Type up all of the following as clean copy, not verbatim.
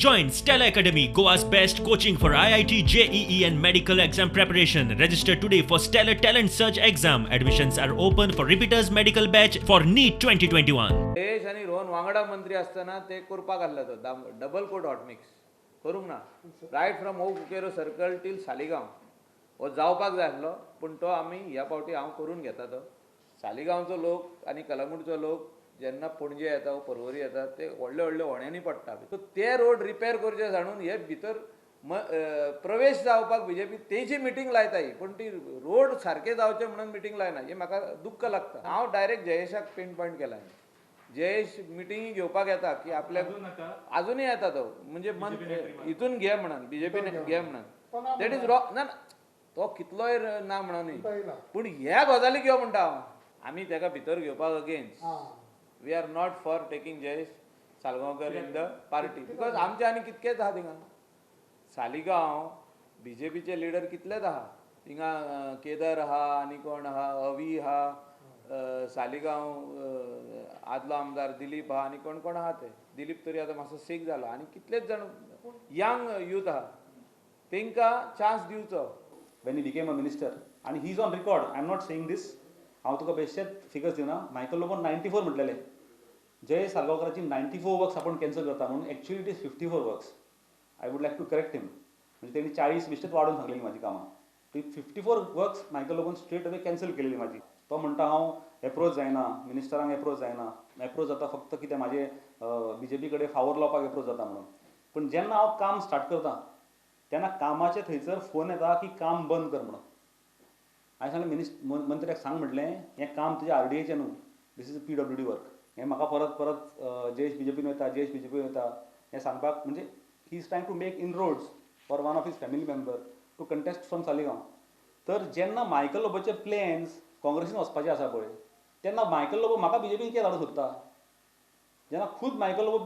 Join Stella Academy, Goa's best coaching for IIT, JEE, and medical exam preparation. Register today for Stellar Talent Search exam. Admissions are open for repeaters medical batch for NEET 2021. Jayesh आनी रोहन वांगडा मंत्री आसतना ते करपाक आसले तो double कोट hot mix करूंक ना, right from Old Cunqueiro Circle till Saligao. हो जावपाक जाय आसलो, पूण तो आमी ह्या फावटी हांव करून घेता तो. सालिगांवचो लोक आनी कलंगूटचो लोक जेन्ना पणजे येता वो परवरी येता, ते व्हडले व्हडले होण्यांनी पडटा. सो ते रोड रिपेर करचे सांडून हे भितर प्रवेश जावपाक बीजेपी तेजी मिटींग लायता ही, पूण ती रोड सारके जावचे म्हणून मिटींग लायना, हें म्हाका दुख्ख लागता. हांव डायरेक्ट जयेशाक पीन पॉयंट केला. जयेश मिटिंगी घेवपाक येता की आपल्याक अजूनय येता तो, म्हणजे मन हितून घे म्हणून, बीजेपीन घे म्हणून. That is wrong. ना ना, तो कितलोय ना म्हणून न्ही, पूण ह्या गजालीक यो म्हणटा हांव. आमी तेका भितर घेवपाक against. We are not for taking Jayesh Salgaonkar in the party, because आमचे आनी कितकेच आहा थिंगा. सालिगांव बीजेपीचे लिडर कितलेच आहा थिंगा. केदार आहा आनी कोण आहा, अवी आहा, सालिगांव आदलो आमदार दिलीप आहा आनी कोण कोण आहा ते. दिलीप तरी आतां मातसो सीक जाला. आनी कितलेच जाण यंग यूथ आहा, तेंकां चान्स दिवचो. When he became a minister, and he is on record, I am not saying this, हांव तुका बेश्टेच फिगर्स दिना, मायकल लोबोन 94 म्हटलेले, जयेश सालगांवकराची 94 वर्क्स आपूण कॅन्सल करता म्हणून. Actually it is 54 works. I would like to correct him. म्हणजे तेणी 40 बेश्टेच वाडोवन सांगलेली माझी कामां. ती 54 वर्क्स मायकल लोबोन स्ट्रेट अवे कॅन्सल केलेली माझी. तो म्हणटा हांव एप्रोच जायना, मिनिस्टरांक एप्रोच जायना, एप्रोच जाता फक्त कितें म्हाजे बीजेपी कडेन फावर लावपाक एप्रोच जाता म्हणून. पूण जेन्ना हांव काम स्टार्ट करता तेन्ना कामाचे थंयसर फोन येता की काम बंद कर म्हणून. हांवें सांगलें, मंत्र्याक सांग म्हटलें, हें काम तुजें आरडीएचें न्हू, this is PWD work. हें म्हाका परत परत जयेश बीजेपीन वयता, जयेश बीजेपीन वयता हें सांगपाक, म्हणजे he is trying to make inroads for one of his family member to contest from Saligao. तर जेन्ना मायकल लोबोचे प्लॅन्स काँग्रेसीन वचपाचे आसा पळय, तेन्ना मायकल लोबो म्हाका बीजेपीन कित्याक धाडूंक सोदता, जेन्ना खूद मायकल लोबो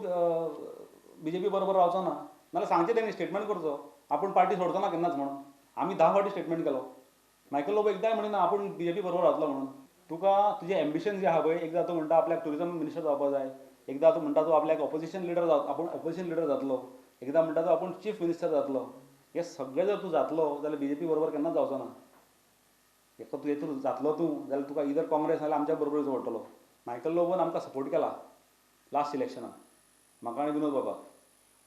बीजेपी बरोबर रावचो ना? नाल्यार सांगचें तेणी, स्टेटमेंट करचो, आपूण पार्टी सोडचो ना केन्नाच म्हणून. आमी 10 फावटी स्टेटमेंट केलो, मायकल लोबो एकदांय म्हणिना आपूण बीजेपी बरोबर रावतलो म्हणून. तुका तुजें एम्बिशन जें आहा पळय, एकदां तूं म्हणटा आपल्याक ट्युरिजम मिनिस्टर जावपा जाय, एकदां तूं म्हणटा तूं आपल्याक ऑपोजिशन लिडर जाव, आपूण ऑपोजिशन लिडर जातलो, एकदां म्हणटा तूं आपूण चीफ मिनिस्टर जातलो. हे सगळें जर तूं जातलो जाल्यार बीजेपी बरोबर केन्नाच जावचो ना. एक तूं हेतून जातलो तूं जाल्यार तुका इदर काँग्रेस नाल्यार आमच्या बरोबर येवचो पडटलो. मायकल लोबोन आमकां सपोर्ट केला लास्ट इलेक्शनाक, म्हाका आनी विनोद बाबाक.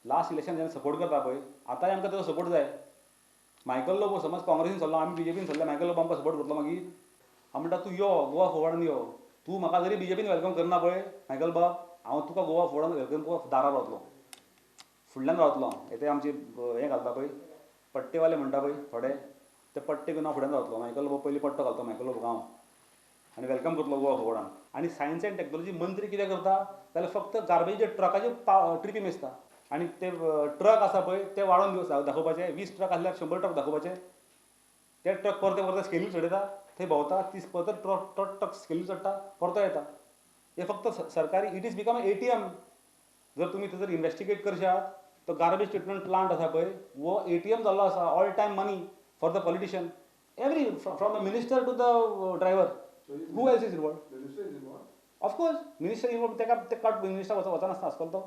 लास्ट इलेक्शन जेन्ना सपोर्ट करता पळय, आतांय आमकां ताजो सपोर्ट जाय. मायकल लोबो समज काँग्रेसीन सरलो, आमी बीजेपीन सरले, मायकल लोबो आमकां सपोर्ट करतलो मागीर? हांव म्हणटा, तूं यो, गोवा फॉरवर्डान यो. तूं म्हाका जरी बीजेपीन welcome करना पळय मायकल बाब, हांव तुका गोवा फॉरवर्डान welcome करपाक दारार रावतलो, फुडल्यान रावतलो हांव. हे ते आमचे हें घालता पळय, पट्टेवाले म्हणटा पळय थोडे, ते पट्टे घेवन हांव फुड्यान रावतलो. मायकल लोबो पयलीं पट्टो घालतो, मायकल लोबो हांव आनी welcome करतलो गोवा फॉरवर्डान. आनी सायन्स अँड टॅक्नॉलॉजी मंत्री कितें करता जाल्यार फक्त गार्बेज ट्रकाच्यो ट्रिपी मेजता आनी ते ट्रक आसा पळय ते वाडोवन दिवस दाखोवपाचे. 20 ट्रक आसल्यार 100 ट्रक दाखोवपाचे. ते ट्रक परते परते स्केली चडयता, थंय भोंवता, तीस परत ट्रक ट्रक ट्रक स्केली चडटा, परतो येता. हे फक्त सरकारी, it is become ATM. जर तुमी थंयसर इन्वेस्टिगेट करशात, तो गार्बेज ट्रिटमेंट प्लांट आसा पळय, हो एटीएम जाल्लो आसा. All time money for the politician, every from the minister to the driver. Who else is involved? Minister is involved. Of course minister involve. ताका ते कट मिनिस्टर वचनासता आसतलो तो.